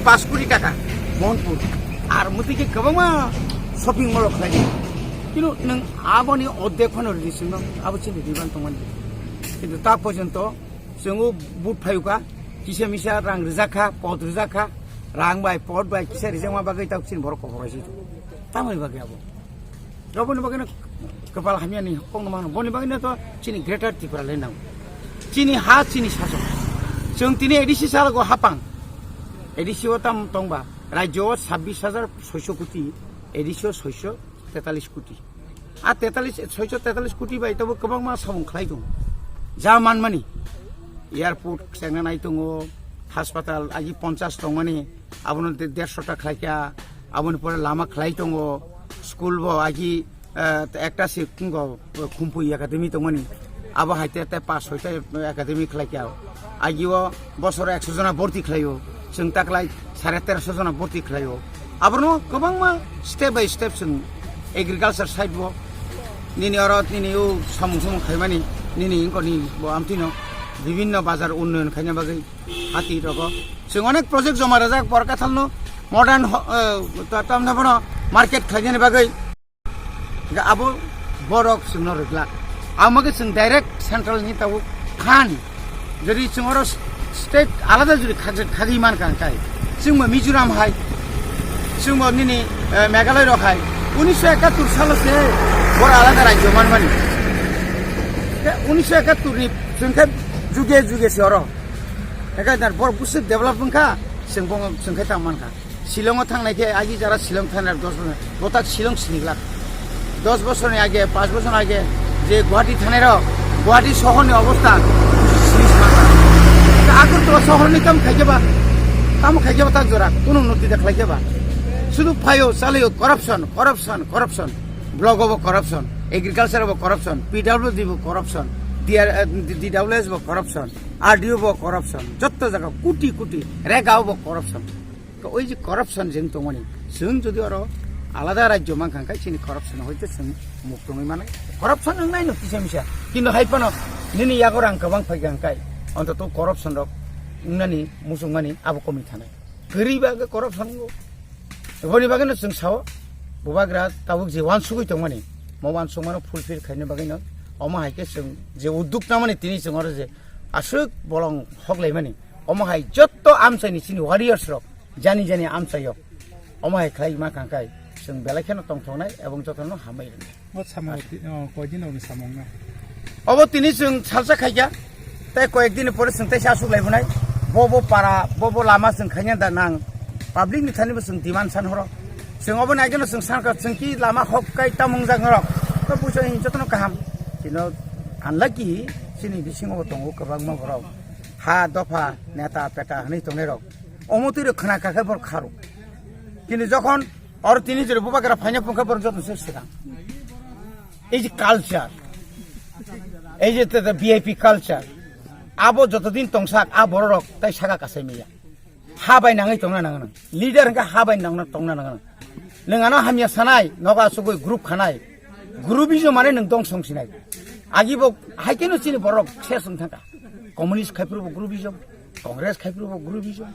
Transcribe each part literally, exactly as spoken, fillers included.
Pas kuri taka Mohanpur. Ar muti khe kwbangma shopping mall khlai di. Kintu nwng aboni ordek phano ridi singno, abo chini demand tongmani. Kintu ta porjonto chwng o vote phayuka, kisa misa rang rijak kha, pot rijak kha, rang bai, pot bai kisa rijakma bagwi ta chini borok koboraisi. Tamoni bagwi abo. Raboni bagwino kwpal hamyani kokno mano. Boni bagwino to chini Greater Tipraland nango. Chini ha, chini sasok. Chwng tini A D C salogo hapang. A D C o tam tongba. Rajyo o sabbish hajar soiso koti, A D C o soiso tetalis koti. A tetalis, soiso tetalis koti bai tobo kwbangma samung khlai tongo. Ja manmani. Airport chengna nai tongo, hospital agi ponchas tongmani, abono de-, dershota khlaikha, aboni pore lama khlai tongo, school bo agi, eh, ekta se khumgo, Khumpui academy tongmani, abo hai te, te pas soita academy khlaikha. Agi o bosoro ekso jona borti khlaio, chwng taklai sare terosho jona borti khlaio. Abono kwbangma step by step chwng agriculture side bo nini oro nini o samung samung khaimani nini ingkoni bo amtino bibinno bazar unnoyon khaina bagwi hati rogo. Chwng onek project joma rajak Borkathalno modern ho-, eh, ta-, tamni bono market khlainani bagwi. Ga abo borok chwngno rwglak. Amo khe chwng direct central ni tabuk khan. Jodi chwng oro state alada jodi khagwi, khagwi man kha kai. Chwngbo Mizoram hai. Chwngbo nini, eh, Meghalaya rok hai. Unisho ekattor salo se bor alada rajyo manmani. Khe unisho ekattor ni chwng khe juge juge se oro. Ekadar bor busi develop wngkha, chwng bo chwng khe tang mankha. Shillong o thangnai khe agi jara Shillong thangnai dos bochor, botak Shillong sini glak. Dos bochor ni age, panch bochor ni age je Guwahati thangnai rok, Guwahati sohor ni obostha sini sma kha. Agartala sohor ni kam khai khe ba, tamo khai khe ba tak jora, kunu unnoti da khlai khe ba. Sudu phaio, chalaio corruption, corruption, corruption. Block o bo corruption, agriculture o bo corruption, P W D bo corruption, D R, eh, D W S bo corruption, R D O bo corruption, jotto jaga kuti kuti, rega o bo corruption. To oi je corruption jeng tongmani, chwng jodi oro alada rajyo mankha khe chini corruption hoite chwng muk tongwi mano. Corruption wngnai no kisa misa. Kintu hai phano nini yago rang kwbang phai kha khe, ontoto corruption rok wngnani muchungmani abo komwi thanai. Kwrwi ba khe corruption wngo. Boni bagwi no chwng sao, bubagra tabuk je uansugwi tongmani, mo uansukmano fulfill khaina bagwi no, omo hai khe chwng je udduk namani tini chwng oro je aswk bolong hoklaimani, omo hai jotto amchaini chini warriors rok, jani jani amchaio. Omo hai khlai ma kha khe chwng belai kheno tongthoknai ebong jotono hambai rwnai. O samung ti-, o, koi din rokni samung no? Obo tini chwng salsa khaikha, tei koyek din pore chwng teisa aswk laibonai. Bo bo para, bo bo lama chwng khaina da nang. Public ni thani bo chwng demand san horo. Chwng obo nai gano chwng sankha chwng ki lama hok kai tamung jak norok. To bujo hin jotono kaham. Kino unlucky chini bisingo bo tongo kwbangma borok. Ha dopha neta peta hwnwi tongnai rok. Omo twi rok khna kha khe bor kharo. Kini jokhon oro tini jora bubagra phaina phungkha borok joto se swkang. Ei je culture, ei je te, te V I P culture, abo joto din tongsak a borok rok tai saka kasai maya. Ha bai nangwi tongna nang nang. Leader hwnkhe ha bai nangna tongna nang nang. Nwng ano hamya sanai, nogo asugwi group khanai. Groupism mane nwng dong song sinai. Agi bo hai khe no chini borok ses wng thangkha. Communist khai phuru bo groupism, Congress khai phuru bo groupism.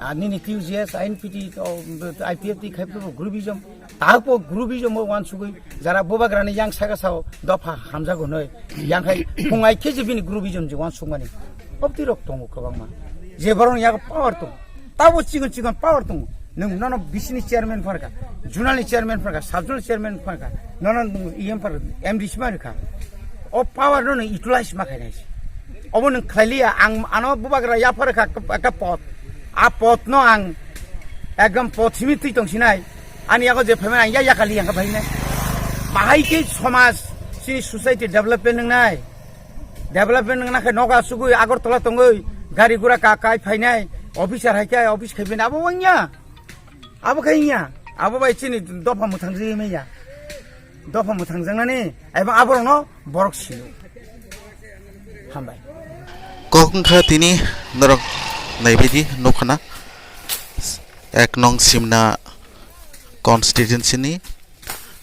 Ah, nini T U J S, I N P T, oh, I P F T khai phuru bo groupism. Tao po groupism o uansugwi jara bubagrani yang saka sao dopha hamjago noi. Yang khai phungai khe je bini groupism je uansukmani. Obti rok tongo kwbangma. Je borok ni yago power tongo. Tabo chikon chikon power tongo. Nwng nono B C ni chairman pharkha, zonal ni chairman pharkha, sub zonal chairman pharkha, nono nwng E M pharkha, M D C ma rwkha. O power no nwng utilize ma khainai se. Obo nwng khlailiya, ang ano bubagra yapharkha ekta pot. A pot no ang ekdom pot simi twi tongsinai. Ani yago je phaimani ang ya yakali yang kha phainai. Bahai khe somaj, chini society development wngnai. Development wngna khe nogo asugwi Agartala tongwi gari gura ka kai phainai, officer hai khe office khai phainai, abo wngya. Abo khai wngya. Abo bai chini dopha mwthang jagwi manya. Dopha mwthang jangnani, ebong aborokno borok sino. Hambai. Kok wngkha tini norok naibaidi nukha na, ek nong Simna constituency ni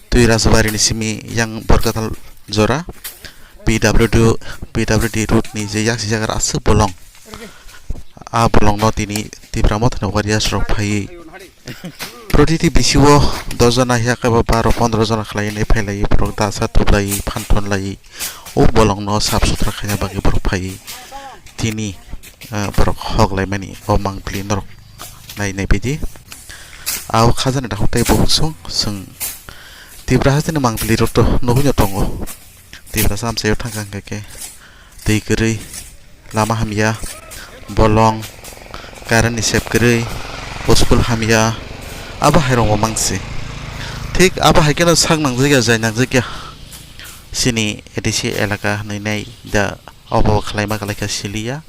Tuirasbari ni simi yang Borkathal jora P W D, P W D road ni je yaksi jaga aswk bolong. A bolong no tini Tipra Mothani warriors rok phaiwi protiti bisio dos jona hiya khe ba baro pondro jona khlaiwi nai phailaiwi borok dasa tublaiwi phanthon laiwi o bolongno sap sutra khaina bagwi borok phaiwi tini, ah, borok hok laimani o mangpili norok nai nai baidi. Ao khajani dakhuk tei bukhuk song chwng Tipra hasteni mangpili rok to nugwi no tongo. Tiprasa amchaio thangkha hwnkhe khe twi kwrwi, lama hamya, bolong, current ni sep kwrwi, school hamya, abo hai rokbo mangsi. Thik abo hai kheno sak nangjakya, jai nangjakya chini A D C elaka hwnwi nai da, obo khlaima kwlaikha siliya.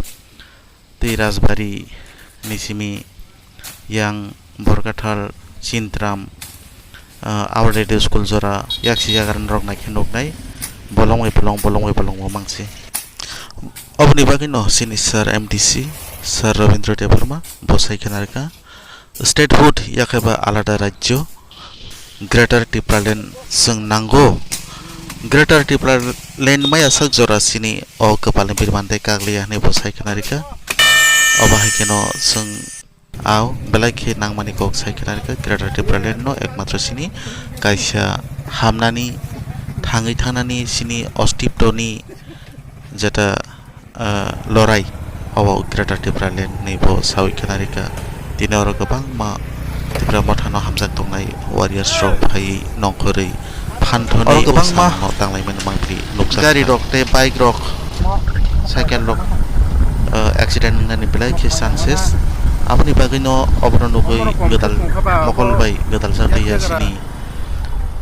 Tei Rajbari ni simi yang Borkathal, Chintram, ah, Our Lady School jora yaksi yagra norok naikhe nuknai, bolong bai bolong, bolong bai bolong bo mangsi. Oboni bagwino chini Sir M D C, Sir Rabindra Debbarma, bo sai khna rwkha. Statehood yakhe ba alada rajyo, Greater Tipraland chwng nango. Greater Tipraland maya sak jora chini o kwpalni birman tei kakliya hwnwi bo sai khna rwkha. Obo hai kheno chwng ao belai khe nangmani kok sai khna rwkha. Greater Tipraland no ekmatro chini kaisa hamnani, thangwi thangnani, chini ostiptoni jeta ah, lorai obo Greater Tipraland ni bo sawi khna rwkha. Tini oro kwbangma Tipra Mothano hamjak tongnai warriors rok phaiwi nongkhorwi phanthoni oro kwbangma samungno tanglaimani mangpili nukjak gari kha. Rok tei bike rok, cycle rok, ah, accident wngnani belai khe chances. Aboni bagwino obono nugwi gwdal mokol bai gwdal jak liya chini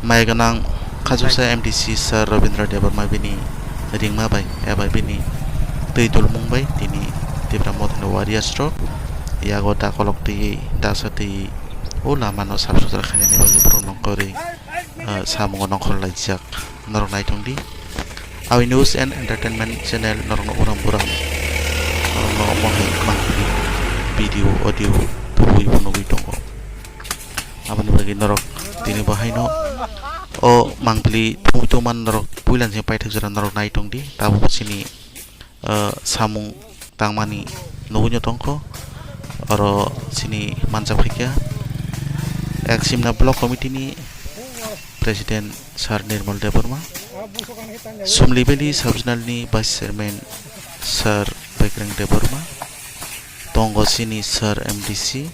mai gwnang Khajuksa M D C Sir Rabindra Debbarma bini ringma bai eba bini twi dulmung bai tini Tipra Mothani warriors rok yago da kolok twi dasa twi o lama no sap sutra khainani bagwi borok nongkhorwi, ah, samungo nongkhor laijak. Norok nai tong di. Awi News and Entertainment Channel norokno uram buram norokno omo hai mangpili video audio tubui phunugwi tongo. Aboni bagwi norok tini bo haino o mangpili thumwi tongmani norok puila ni paithak jora norok nai tong di. Tabuk chini, ah, samung tangmani nugwi no tongkho. Oro chini manjak phaikha Eksimna Block Committee ni President Sir Nirmal Debbarma, Sumli Valley Sub-Zonal ni Vice Chairman Sir Bekreng Debbarma, tongo chini Sir M D C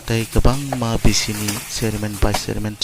tei kwbangma B C ni Chairman, Vice Chairman,